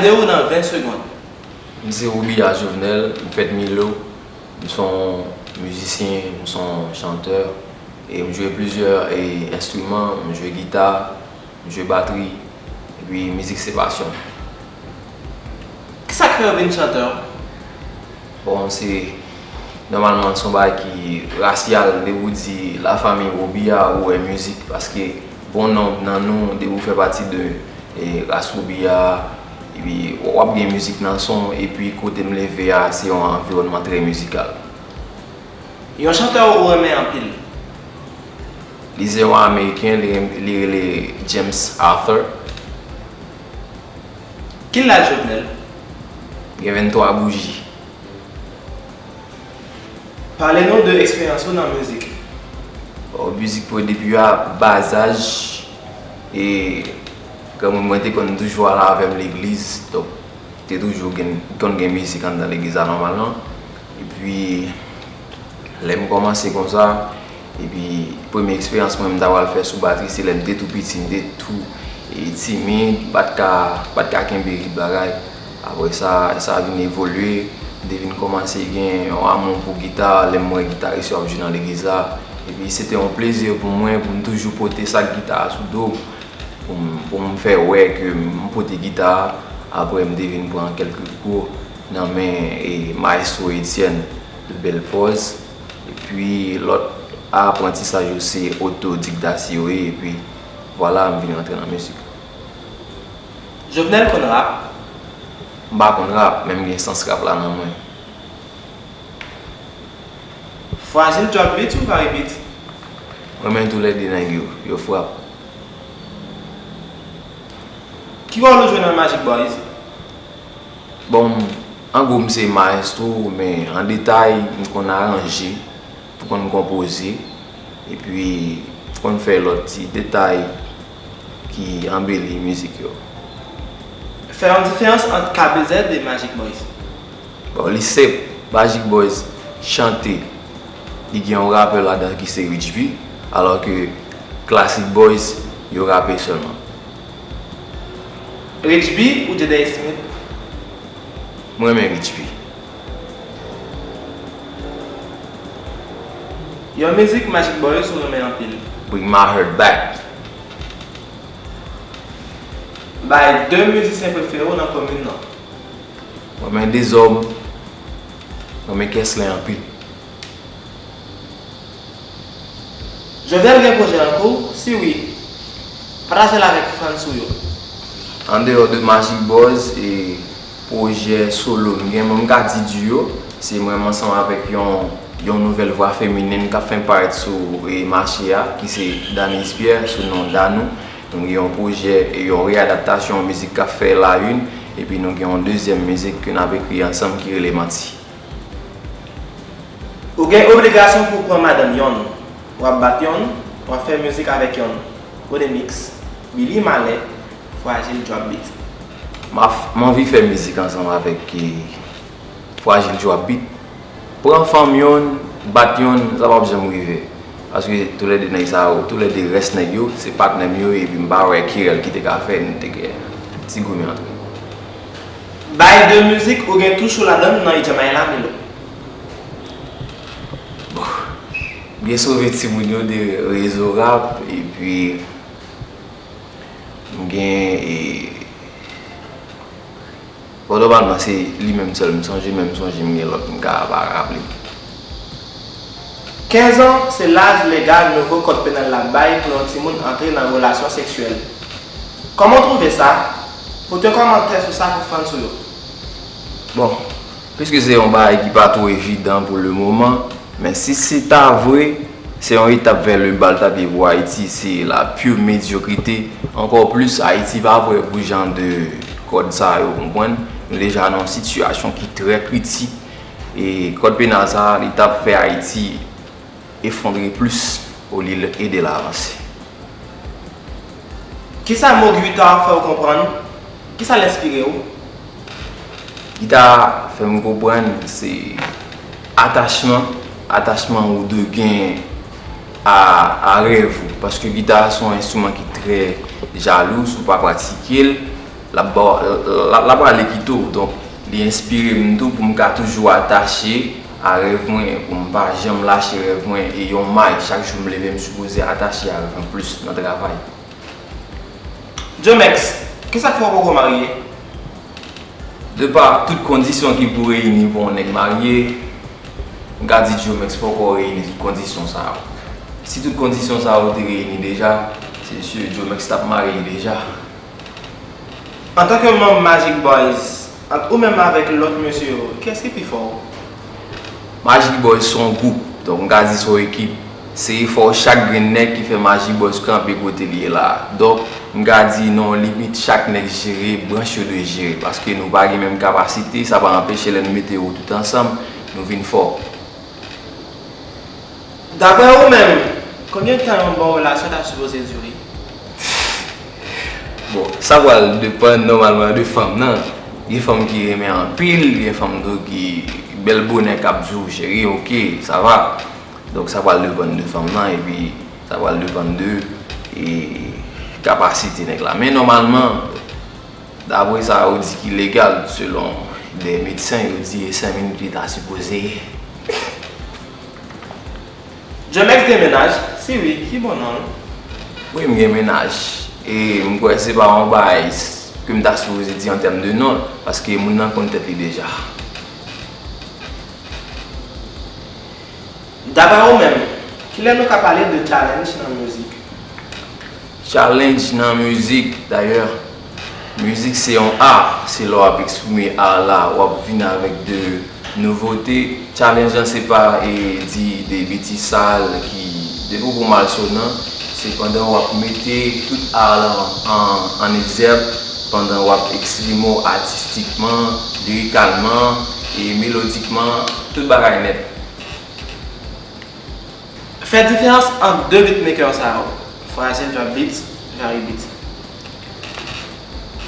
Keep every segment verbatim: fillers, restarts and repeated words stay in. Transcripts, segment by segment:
Prezante w nan ven segonn. M se Robiya Jovenel, m fèt Milo. M se yon mizisyen, m se yon chantè, e m jwe plizyè, e, enstriman, m jwe gita, m jwe batri, epi mizik se pasyon m. Kisa k fè w vin chantè? Bon, se, nòmalman, se yon bagay ki rasyal, depi w di lafanmi Robiya, ou wè mizik, paske bon nonb nan nou, depi w fè pati de, e, ras Robiya, epi w ap gen mizik nan son, epi kote m leve a, se yon anviwònman trè mizikal. Yon chantè ou renmen anpil? Li se yon Ameriken, li, li rele James Arthur. Ki laj Jovenel? Gen venntwa bouji. Pale nou de eksperyans ou nan mizik. Bon, mizik mwen depi a bazaj, e granmoun mwen te konn toujou al avè m legliz, donk te toujou gen, konn gen mizik anndan legliz la nòmalman. Epi, lè m kòmanse konsa, epi premye eksperyans mwen m ta pral fè sou batri, se lè m te tou piti, m te tou, e, timid, m pa t ka, m pa t ka kenbe rit bagay. Apre sa, sa vin evolye, m te vin kòmanse gen yon amou pou gita, lè m wè gitaris yo ap jwe nan legliz la. Epi se te yon plezi pou mwen, pou m toujou pote sak gita a sou do m, pou m, pou m fè wè ke m pote gita a. Apre, m te vin pran kèlke kou nan men, e, Maestro Etienne de Bèlpòz. Epi, lòt aprantisaj yo se otodidakti yo ye, epi vwala, m vin rantre nan mizik. Jovenel konn rap? M pa konn rap, men m gen sans rap la nan mwen. Fragile Drop Beat ou Vary Beat? Mwen renmen toulède nèg yo, yo frap. Ki wòl ou jwe nan Magic Boys? Bon, an gwo, m se mayestwo, men an detay, m konn aranje, m konn konpoze, epi m konn fè lòt ti detay ki anbeli mizik yo. Fè yon diferans ant K B Z e Magic Boys. Bon, li senp, Magic Boys chante, li gen yon rapè ladan ki se Rich B, alò ke Classic Boys, yo rape sèlman. Rich B ou Jada Smith? Mwen renmen Rich B. Yon mizik Magic Boys ou renmen anpil? Bring My Heart Back. Bay de mizisyen prefere w nan komin nan. Mwen renmen Dezòm, mwen renmen Keslen anpil. Jovenel gen pwojè an kou? Si wi, pataje l avèk fans ou yo. Andeyò de Magic Boys e pwojè solo m gen, mwen m ka di duo, se mwen menm ansanm avèk yon, yon nouvèl vwa feminen k ap fè parèt sou, e, mache a, ki se Danice Pierre, sou non Danou. Nou gen yon pwojè, e, yon reyadaptasyon yon mizik k ap fè la une, epi nou gen yon dezyèm mizik ke n ap ekri ansanm ki rele Manti. Ou gen obligasyon pou w pran madanm yonn. W ap bat yonn, w ap fè mizik avèk yonn. Remix, Billy Mallet, Fragile Drop Beat. M ap, m anvi fè mizik ansanm avèk, e, Fragile Drop Beat. Pran fanm yonn, bat yonn, sa p ap janm rive. Paske toulède nèg sa yo, toulède rès nèg yo, se patnè m yo ye, epi m pa wè kirèl ki te ka fè n te gen ti goumen ant nou. Bay de mizik ou gen tou cho ladan l nan Ijamay la, Milo. Bon, m gen Sove Timoun yo de Rezo Rap, epi m gen, e, Bon, nòmalman, se li menm sèl m sonje, men m sonje m gen lòt m ka pa raple. Kenz an, se laj legal nouvo kòd penal la bay pou yon timoun antre nan relasyon seksyèl. Kòman w twouve sa? Pote kòmantè sou sa pou fans ou yo. Bon, piske se yon bagay ki pa twò evidan pou le moman, men si se ta vre, se yon etap vè le bal tapye pou Ayiti, se la pure médiocrité. Ankò plis, Ayiti pa prè pou jan de kòd sa yo, konprann? Nou deja nan yon sitiyasyon ki trè kritik. E kòd penal sa, li t ap fè Ayiti efondre plis olye l ede l avanse. Kisa mo gita fè w konprann? Kisa l enspire w? Gita fè m konprann se atachman, atachman ou dwe gen a, a rèv ou. Paske gita se yon enstriman ki trè jalou, si w pa pratike l, l ap ba w, l ap, l ap ale kite w. Donk, li enspire m tou pou m ka toujou atache a rèv mwen, pou m pa janm lache rèv mwen. E yon may, chak jou m leve, m sipoze atache a rèv mwen plis nan travay. Jomex, kisa k fè w poko marye? De pa tout kondisyon ki pou reyini pou yon nèg marye, m ka di Jomex poko reyini tout kondisyon sa yo. Si tout kondisyon sa yo te reyini deja, se si Jomex t ap marye deja. Antanke manm Magic Boys, ant ou menm avèk lòt mesye yo, kiyès ki pi fò? Magic Boys se yon gwoup, donk m ka di se yon ekip. Se efò chak grenn nèg ki fè Magic Boys kanpe kote li ye la a. Donk, m ka di nan yon limit, chak nèg jere branch yo dwe jere, paske nou pa gen menm kapasite, sa pa anpeche lè nou mete yo tout ansanm, nou vin fò. Daprè ou menm, konbyen tan yon bon relasyon ta sipoze dire? Bon, sa pral depann nòmalman de fanm nan. Gen fanm ki renmen anpil, gen fanm tou ki bèl bonè k ap di w cheri, oke, sa va. Donk sa pral depann de fanm nan, epi sa pral depann de e, kapasite nèg la. Men nòmalman, dapre sa yo di ki legal, selon de medsen, yo di e senk minit li ta sipoze ye. Jomex gen mennaj? Si wi, ki bon non l? Wi, m gen mennaj. E m kwè se pa yon bagay ke m ta sipoze di an tèm de non l, paske moun nan konn tèt li deja. Daprè ou menm, kilè nou ka pale de challenge nan mizik? Challenge nan mizik, dayè, mizik se yon art, se lè w ap eksprime art la, w ap vin avèk de nouvote. Challenge lan se pa e di de betiz sal ki de pwopo malsonan, se pandan w ap mete tout art lan an, an egzèb, pandan w ap eksprime w atistikman, lirikalman e melodikman, tout bagay nèt. Fè diferans ant de beatmaker sa yo, Fragile Drop Beats, Vari Beat.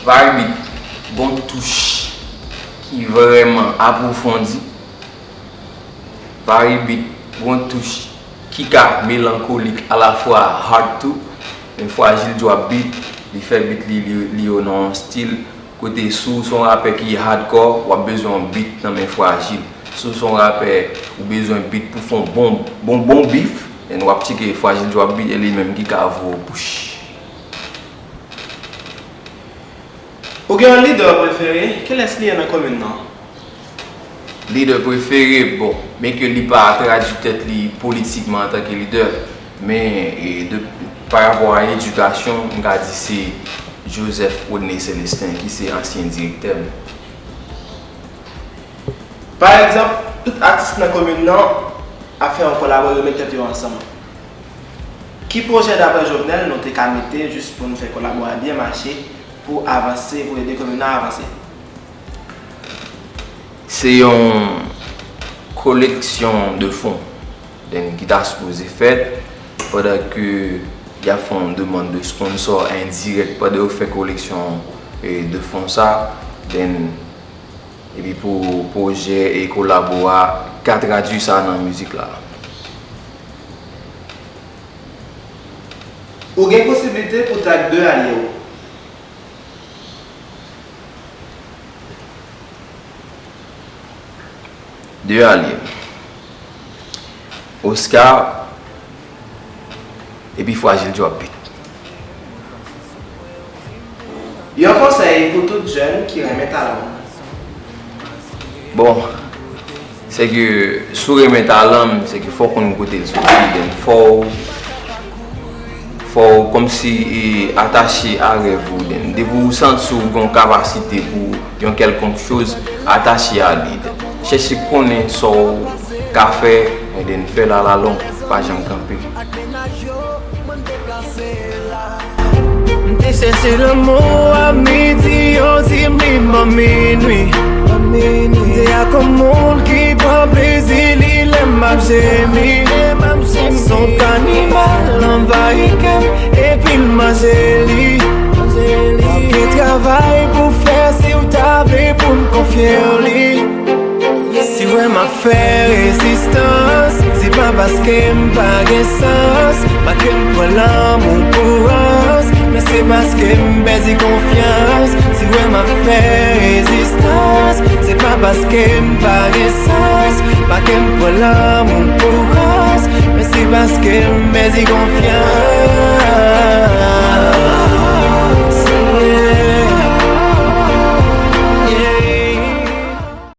Vari Beat gon touch ki vrèman apwofondi. Vari Beat gon touch ki ka melankolik alafwa hard tou. Men Fragile Drop Beat, li fè beat li, li, li yo nan yon stil kote si w se yon rapè ki hardcore, w ap bezwen yon beat nan men Fragile. Si w se yon rapè, ou bezwen beat pou fè yon bon, bon, bon beef, then w ap tcheke Fragile Drop Beat e li menm ki ka voye w push. Ou gen yon lidè prefere? Kilès li ye nan komin nan? Lidè prefere, bon, byenke li pa tradui tèt li politikman antanke lidè, men e, de, pa rapò a edikasyon, m ka di se Joseph Rodney Celestin ki se ansyen direktè m. Pa egzanp, tout atis nan komin nan ap fè yon kolabo, yo met tèt yo ansanm. Ki pwojè daprè Jovenel nou te ka mete jis pou n fè kolabo a byen mache, pou avanse, pou ede komin nan avanse? Se yon koleksyon de fon, then, ki ta sipoze fèt pandan ke y ap fè yon demann de sponsor endirèk pandan yo fè koleksyon e, de fon sa, then, epi pou pwojè e kolabo a ka tradui sa nan mizik la. Ou gen posiblite pou tag de alye w. De alye m. Oscar epi Fragile Drop Beat. Yon konsèy pou tout jèn ki renmen talan w. Bon, se ke si w renmen talan m, se ke fò w konn kote l soti, then fò w fò w kòmsi e, atache a rèv ou, then depi w santi w gen yon kapasite pou yon kèlkonk choz, atache a li, then chèche konnen sa w ka fè, and then fè l alalong, pa janm kanpe. M te chèche lanmou a midi, yo di m li bò minwi. M te ak yon moun ki pran plezi li lè m ap jemi. S on animal anvayi kè m epi l manje li. M gen travay pou fè si w ta vle pou m konfye w li. Si w wè m ap fè rezistans, se pa paske m pa gen sans, pa ke m pran lanmou pou rans, men se Se paske m pèdi konfyans. Si w wè m ap fè rezistans, se pa paske m pa gen sans, pa ke m pran lanmou pou rans, men se paske m pèdi konfyans.